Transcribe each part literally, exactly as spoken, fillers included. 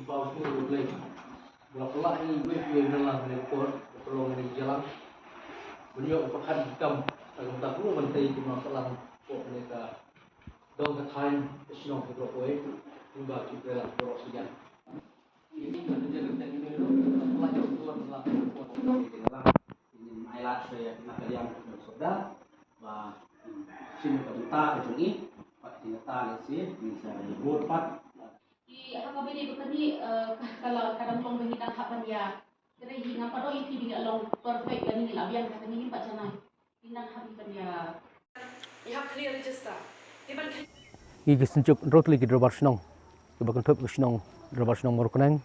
Ba u shu u lei. Ba la pynlah i wei wei na la ne por, ba ka long ne jalan. Ban ïoh pyrkhat kam, ta kam ta pru ban tei ki ma ka lang pok ne ka dong ka thaiñ, ka shnong ka drok wei, kumba ki pre la ka drok sijan. Ini ka jalan ta ki ne lo, la pynlah ïoh por, la pynlah por. Ini ai lad sha ïa na ka liang ka sawda, ba, shim ka bynta ka jong i, pat ki nata le si, ni sa ïa bor pat. Ki ha ka bynta ba kani, eh, ka, ka la, ka dang long ba ngi dang hap ban ïa. Ka dei hi ngam pat ong ïa phi ba ngi la long perfect lane ngi la biang ha kani, ngim pat janai. Ngi dang hap ban ïa. Ngi hap clear register. Ngi ban. Ngi ki synjuk hynriew tylli ki dorbar shnong kiba kynthup ki shnong, dorbar shnong Mawryngkneng,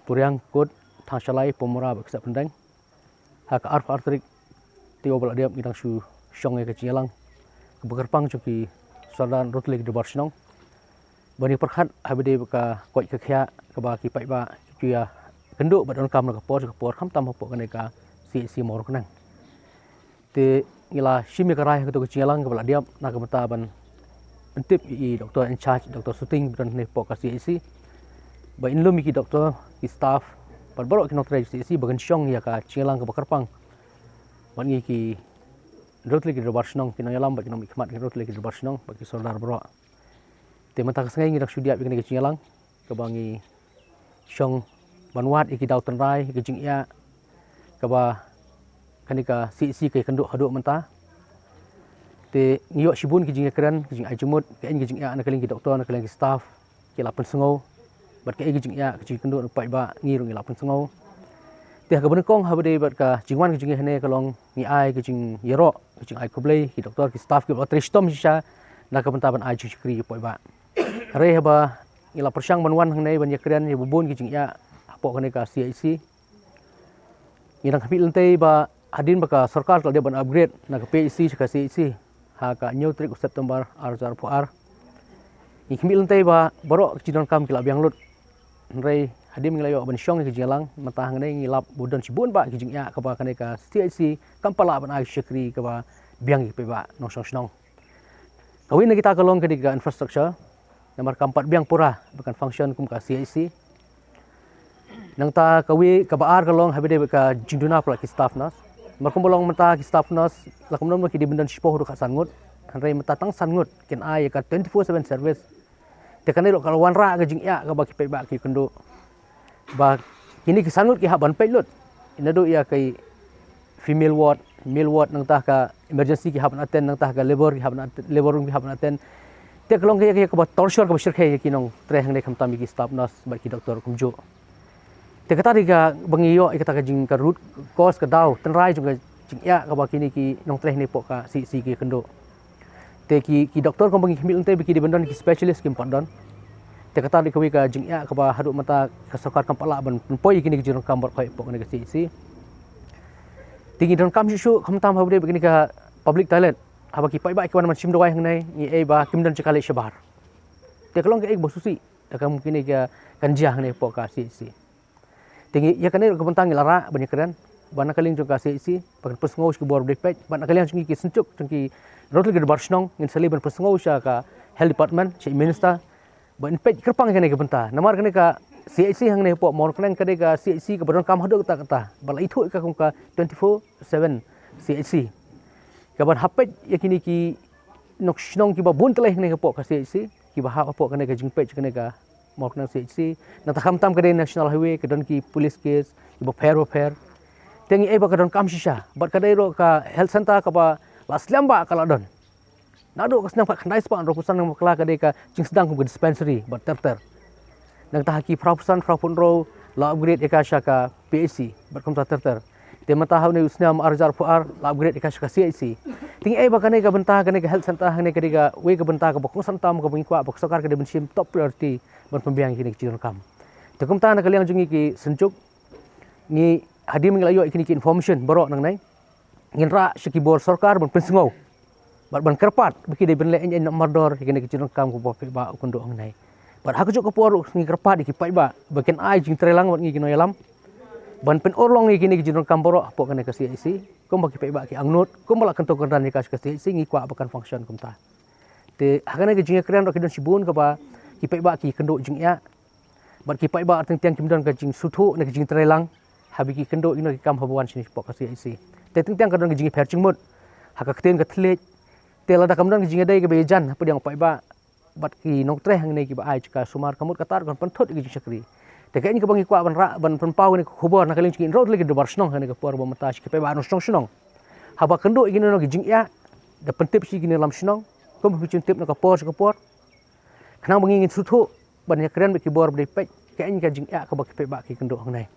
Puriang, Kut, Thangshalai, Pamura bad Ksep Pyndeng. Ha ka arphew ar tarik taïew ba la dep ngi dang shu shong ïa ka jingïalang kaba kyrpang jong ki sordar hynriew tylli ki dorbar shnong ban ïa pyrkhat ha ba dei bad ka koit ka khiah kaba ki paidbah ki ju ïa kynduh bad donkam na ka por sha ka por, khamtam hapoh kane ka C H C Mawryngkneng. Te ngi la shim ïa ka rai ha kato ka jingïalang kaba la dep na ka bynta ban pyntip ïa i doktor in charge, Doktor Suting, ba don hangne hapoh ka C H C, ba in lum ïa ki doktor, ki staff bad baroh ki nongtrei C H C ba kin shong ïa ka jingïalang kaba kyrpang bad ngi ki hynriew tylli ki dorbar shnong, ki nongïalam bad ki nongmihkhmat ki hynriew tylli ki dorbar shnong bad ki sordar baroh. Te mynta ka sngi ngi dang shu dep ïa kane ka jingïalang kaba ngi shong ban wad ïa ki daw tynrai, ïa ki jingïa kaba kane ka C H C ka ïakynduh haduh mynta. Te ngi ïoh shibun ki jingïakren, ki jingai jingmut, ka ïeng ki jingïa na ka liang ki doktor, na ka liang ki staff, ki la pynsngew. Bad ka ïeng ki jingïa, ki jingkynduh na paidbah, ngi ruh ngi la pynsngew. Te ha kaba nyngkong ha ba dei bad ka jingwan ka jong ngi hangne ka long ngi ai ka jingïaroh, ka jingai khublei ki doktor, ki staff kiba la trei shitom shisha na ka bynta ban ai jingshakri ïa paidbah. Hynrei haba ngi la pyrshang ban wan hangne ban ïakren ïa ba bun ki jingïa hapoh kane ka C H C, ngi dang khmih lynti ba hadien ba ka sorkar ka la dep ban upgrade na ka P H C sha ka C H C ha ka hynñiew tarik u September ar hajar arphew ar. Ngi khmih lynti ba baroh ki jingdonkam ki la biang lut. Hynrei hadien ngi la ïoh ban shong ïa ki jingïalang mynta hangne ngi lap ba don shibun bah ki jingïa kaba kane ka C H C kam pat lah ban ai shakri kaba biang ïa ki paidbah nongshong shnong. Kawei na kita ka long kane ka infrastructure, namar kam pat biang pura ba kan function kum ka C H C. Nangta kawei kaba ar ka long ha ba dei bad ka jingduna palat ki staff nurse. Namar kumba long mynta ki staff nurse la kumno kumno ki dei ban don shiphew haduh khatsan ngut. Hynrei mynta tang san ngut kin ai ïa ka twenty-four seven service. Te kane ruh ka la wanrah ka jingïa kaba ki paidbah ki kynduh ba kine ki san ngut ki hap ban peit lut. Naduh ïa ki female ward, male ward, nangta ka emergency ki hap ban attend, nangta ka labor ki hap ban attend, labor room ki hap ban attend. Te ka long ka ïa kaba torture kaba shyrkhei ïa ki nongtrei hangne khamtam ïa ki staff nurse bad ki doktor kumjuh. Te kata dei kaba ngi ïoh ïa kata ka jing ka root cause, ka daw tynrai jong ka jingïa kaba kine ki nongtrei hangne hapoh ka C H C ki kynduh. Te ki, ki doktor kumba ngi khmih lynti ba ki dei ban don ki specialist kim pat don. Te kata dei kawei ka jingïa kaba haduh mynta ka sorkar kam pat lah ban pynpoi ïa kine ki jingdonkam baroh hapoh kane ka C H C. Te ngi donkam shuh shuh khamtam ha ba dei bad kine ka public toilet, haba ki paidbah ki wan ban shim dawai hangne ngi ïohi ba kim don jaka leit shabar. Te ka long kaei kaba sngewsih da ka mut kine ka kan jia hangne hapoh ka C H C. Te ngi ïa kane ruh ka bynta ngi la rah ban ïakren bad na ka liang jong ka C H C ba kan pynsngew sha ki bor ba dei peit, bad na ka liang jong ngi ki synjuk jong ki hynriew tylli ki dorbar shnong ngin sa leit ban pynsngew sha ka health department, sha i minister, ba in peit kyrpang ïa kane ka bynta. Namar kane ka C H C hangne hapoh Mawryngkneng ka dei ka C H C kaba donkam haduh katta katta, ba la ithuh ïa ka kum ka twenty-four seven C H C. Kaban hap peit ïa kine ki nongshong shnong kiba bun tylli hangne hapoh ka C H C, kiba hap hapoh kane ka jingpeit kane ka Mawryngkneng C H C, nangta khamtam ka dei National Highway, ka don ki police case kiba pher ba pher. Te ngi ïohi ba ka donkam shisha, bad ka dei ruh ka health centre kaba la slem ba ka la don. Naduh ka snem khatkhyndai spah hynriewphew san nang bakla ka dei ka jingsdang kum ka dispensary bad ter ter. Nangta ha ki phra phew san, phra phew hynriew la upgrade ïa ka sha ka P H C bad kumta ter ter. Te mynta ha une u snem ar hajar arphew ar la upgrade ïa ka sha ka C H C. Te ngi ïohi ba kane ka bynta, kane ka health centre hangne ka dei kawei ka bynta kaba kongsan tam kaba ngi kwah ba ka sorkar ka dei ban shim top priority ban pynbiang ïa kine ki jingdonkam. Te kumta na ka liang jong ngi ki synjuk, ngi hadien ngi la ïoh ïa kine ki information baroh nangne, ngin rah sha ki bor sorkar ban pynsngew bad ban kyrpad ba ki dei ban leh ïa kine ki mardor, ïa kine ki jingdonkam kaba u paidbah u kynduh hangne. Bad ha kajuh ka por ruh ngi kyrpad ïa ki paidbah ba kin ai jingtreilang bad ngi ki nongïalam ban pynurlong ïa kine ki jingdonkam baroh hapoh kane ka C H C, kumba ki paidbah ki angnud, kumba la kyntu kyrdan ïa ka sha ka C H C, ngi kwah ba kan function kumta. Te ha kane ka jingïakren ruh ki don shibun kaba ki paidbah ki kynduh jingïa. Bad ki paidbah teng teng kim don ka jingsngewthuh ne ka jingtrei lang haba ki kynduh ïa kino ki kam haba wan shane shapoh ka C H C. Te teng teng ka don ka jingïapher jingmut ha ka ktien ka thylliej. Te lada kam don ka jingïadei kaba ïajan hapdeng u paidbah bad ki nongtrei hangne kiba ai jaka sumar, ka mut kata ruh kan pynthut ïa ka jingshakri. Te kaei kaba ngi kwah ban rah ban pynpaw kane ka khubor na ka liang jong ngi, hynriew tylli ki dorbar shnong ha kane ka por ba mynta sha ki paidbah nongshong shnong. Haba kynduh ïa kino kino ki jingïaid, da pyntip sha ki nongïalam shnong, kum ba phi ju tip na ka por sha ka por. Khnang ba ngi ngin sngewthuh ban ïakren bad ki bor ba dei peit kaei ka jingïaid kaba ki paidbah ki kynduh hangne.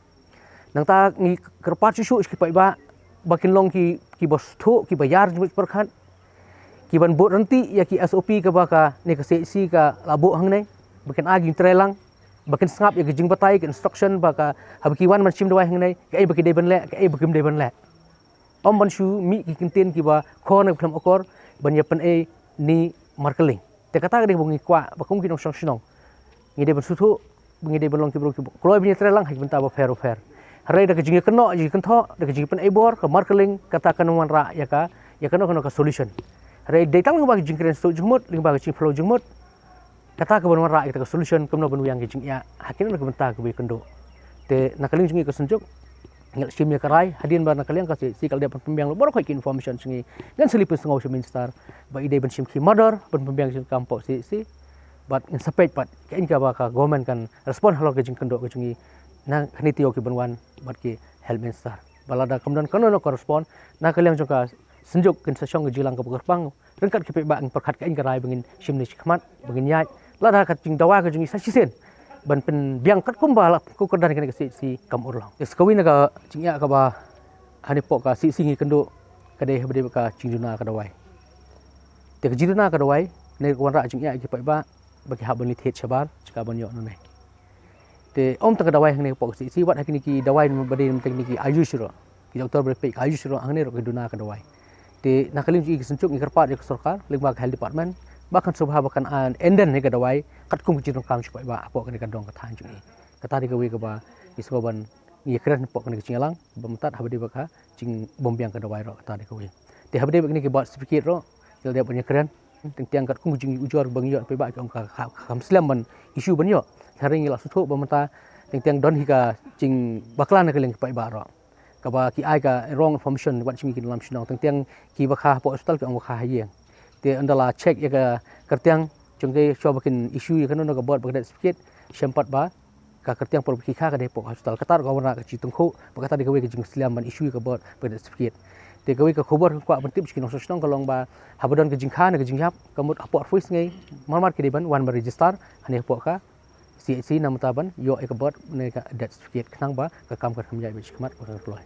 Nangta ngi kyrpad shuh shuh sha ki paidbah ba kin long ki, kiba sngewthuh, kiba ïar jingmut jingpyrkhat, kiban bud ryntih ïa ki S O P kaba kane ka C H C ka la buh hangne, ba kin ai jingtrei lang, ba kin sngap ïa ki jingbatai, ki instruction ba ka, haba ki wan ban shim dawai hangne, kaei ba ki dei ban leh, kaei ba kim dei ban leh. Ym ban shu mih ki kyntien kiba khor ne khlem akor ban ïa pynei ne marketing. Te kata ka dei ba ngi kwah ba kum ki nongshong shnong ngi dei ban sngewthuh, ba ngi dei ban long ki briew kiba kloi ban ïatrei lang ha ki bynta bapher bapher. Hynrei da ka jingïakynnoh, jingïakynthoh, da ka jingpynei bor, ka marketing, kata kan ym wanrah ïa ka, ïa kano kano ka solution. Hynrei dei tang lyngba ka jingkren sngewthuh jingmut, lyngba ka jingphyllaw jingmut, kata kaban wanrah ïa kata ka solution, kumno ban weng ïa ka jingïaid ha kino kino ki bynta kiba ïakynduh. Te na ka liang jong ngi ka Synjuk, ngi la shim ïa ka rai hadien ba na ka liang ka C H C ka la dep ban pynbiang baroh ki information sha ngi. Ngan sa leit pynsngew sha Minister ba i dei ban shim ki mardor ban pynbiang ïa ka kam hapoh C H C. Bad ngin sa peit pat kaei kaba ka government kan respond halor ka jingkynduh ka jong ngi na kine ki taïew kiban wan bad ki Health Minister. Ba lada kam don kano kano ka respond, na ka liang jong ka Synjuk kin sa shong ka jingïalang kaba kyrpang ryngkat ki paidbah, ngin pyrkhat kaei ka rai ba ngin shim ne shakhmat, ba ngin ïaid, lada ka jingdawa ka jong ngi sa shisien ban pynbiang katkum ba la kyrdan kane ka C H C, kam urlong. Te sa kawei na ka jingïaid kaba hangne hapoh ka C H C ngi kynduh ka dei haba dei ka jingduna ka dawai. Te ka jingduna ka dawai ne ka wanrah jingïaid ki paidbah ba ki hap ban leit thied shabar jaka ban ïoh nangne. Te ym tang ka dawai hangne hapoh ka C H C, wat ha kine ki dawai ba dei na kine ki Ayush ruh, ki doktor ba dei peit ka Ayush ruh hangne ruh ki duna ka dawai. Te na ka liang jong ngi ka Synjuk ngi kyrpad ïa ka sorkar lyngba ka Health Department ba kan sngewbha ba kan ai, ah, ynda ne ka dawai katkum ka jingdonkam jong ki paidbah hapoh kane ka dong ka thaiñ jong ngi. Kata dei kawei kaba ngi sngew ban ïakren hapoh kane ka jingïalang ba mynta haba dei ba ka jingbymbiang ka dawai ruh, kata dei kawei. Te haba dei ba kine ki birth certificate ruh ngi la dep ban ïakren. Teng teng katkum ka jingujor ba ngi ïoh, paidbah ki ong ka, ka, kam slem ban issue ban ïoh. Hynrei ngi la sngewthuh ba mynta teng teng don hi ka jingbakla na ka liang ki paidbah ruh, kaba ki ai ka wrong information wat sha ngi ki nongïalam shnong. Teng teng kiba kha hapoh hospital ki ong ba kha ha ïing. Te ynda la check ïa ka kyrteng jong ki, shuwa ba kin issue ïa kano kano ka birth ba ka death certificate, shem pat ba ka kyrteng por ba ki kha ka dei hapoh hospital. Kata ruh ka wanrah ka jingtyngkhuh, ba kata dei kawei ka jingslem ban issue ïa ka birth ba ka death certificate. Te kawei ka khubor ka kwah ban tip sha ki nongshong shnong ka long ba haba don ka jingkha ne ka jingïap, ka mut hapoh arphew wei sngi mar mar ki dei ban wan ban register hangne hapoh ka C H C na bynta ban ïoh ïa ka birth ne ka death certificate, khnang ba ka kam kan kham ïaid beit shakhmat, kan kloi.